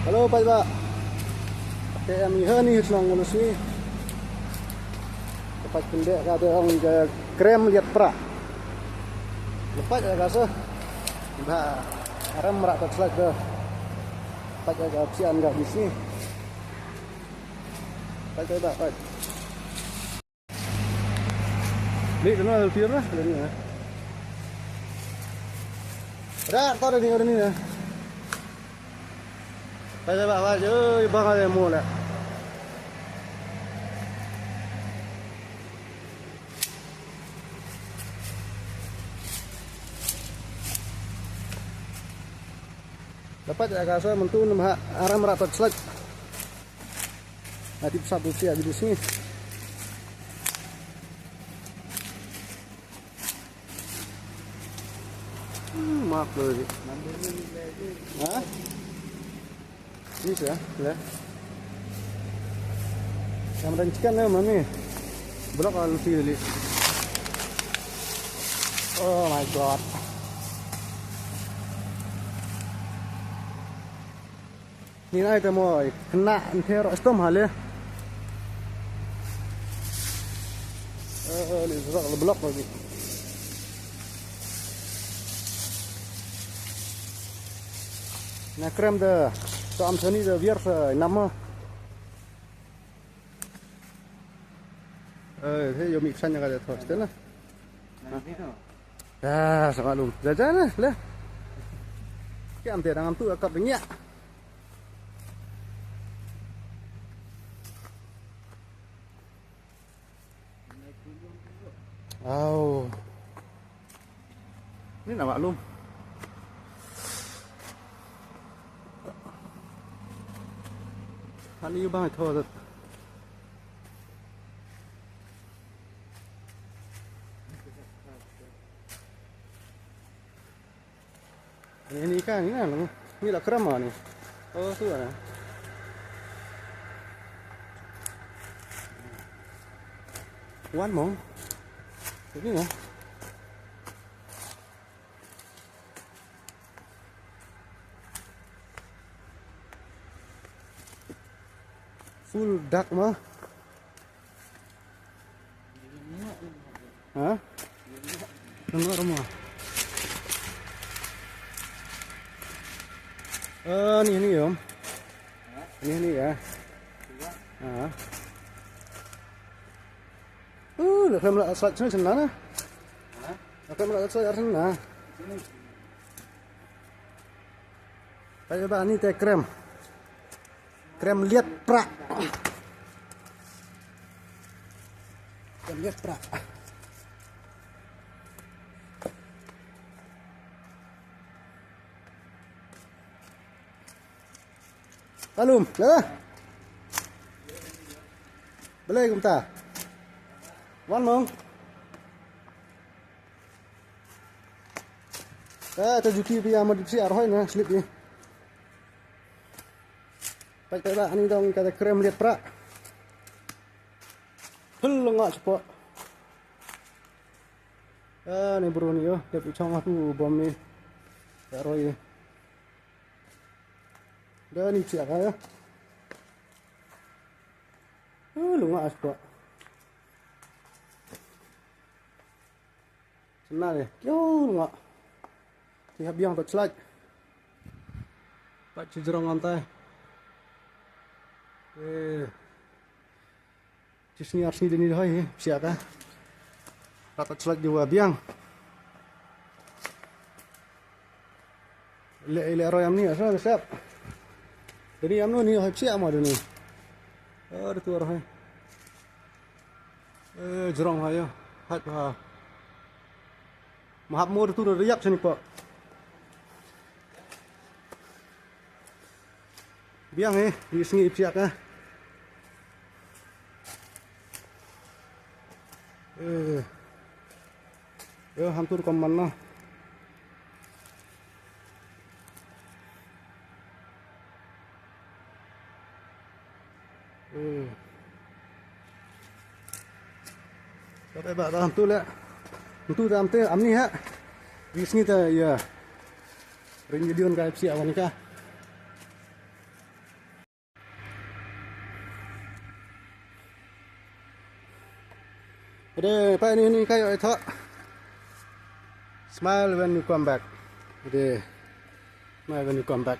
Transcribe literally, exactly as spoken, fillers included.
Hello paidbah. Te em i hani hi shnong Ulusngi. Te pait pyndep ka te ong ka krem liat pra. Te pait ka sa. Ba arem mrak ta slide da. Pait ka psian ka bisni. Pait paidbah pait. Ni kena tir lah ni. Dah tak ada ni, ada ni ya. Pait paidbah pait. Oi bang ada mula. Dapat ya ka sa mynta namar arem mrak ta slide. Ati psap tu sia di sini. Hmm, maaf lo. Ha? Bisa, ya. Yang ada chicken ya, mami. Blok lalu sini. Oh my god. Ni nai te mo kena nther stom hale. Eh, ni zrak le blok lagi. Na krem de to am sani de biar se nama. Eh, he yo mi san ka de to stena. Ah, sama lum. Jajan lah, le. Ki am te dang am tu akap nyak. Au. Ni na maklum. Ani yu bang tho. Ni, ni kan, ni kan. Ni la krem ni. Oh, tu lah. Wan mo. Ni lah. Full dark mo. Ha? Nang rumah. Eh, ni, ni, Om. Ni, ni, ya. Ha. Uh, dah kena melak asal sini sana. Dah kena melak asal sana. Paidbah, ni te krem. Krem liat pra. Krem liat pra. Alum, lah. Belai kumta. Wan mong. Eh, ta juki pia ma dipsi arhoi na slip ni. Paidbah, ani dong kata krem liat pra. Hul nga cepat. Eh, ni bro ni yo, dia pichong aku bom ni. Ya roi. Dah ni siap ya. Eh, lunga cepat. Sana deh. Kyo nga. Ti hap biang to chlaj. Pat chi jrong antai. Eh. Chi sniar sni deni hoi, siaka. Rat to chlaj diwa biang. Le, le roi amni, asa, sep. Deni amno ni hoi siak ma deni. Oh, tu roi. Eh, jrong ha yo. Hat ha. Mahap mur tu riak sini pak. Biang eh, di sini ipsiak ah. Eh. Yo, hantur koman na. Hmm. Kata ba dah tu le. Tu dah tu amni ha. Bisni ta ya. Ring dion ka ipsiak wan ka. Ade, pa ni ni kai oi tho. Smile when you come back. Ade. Smile when you come back.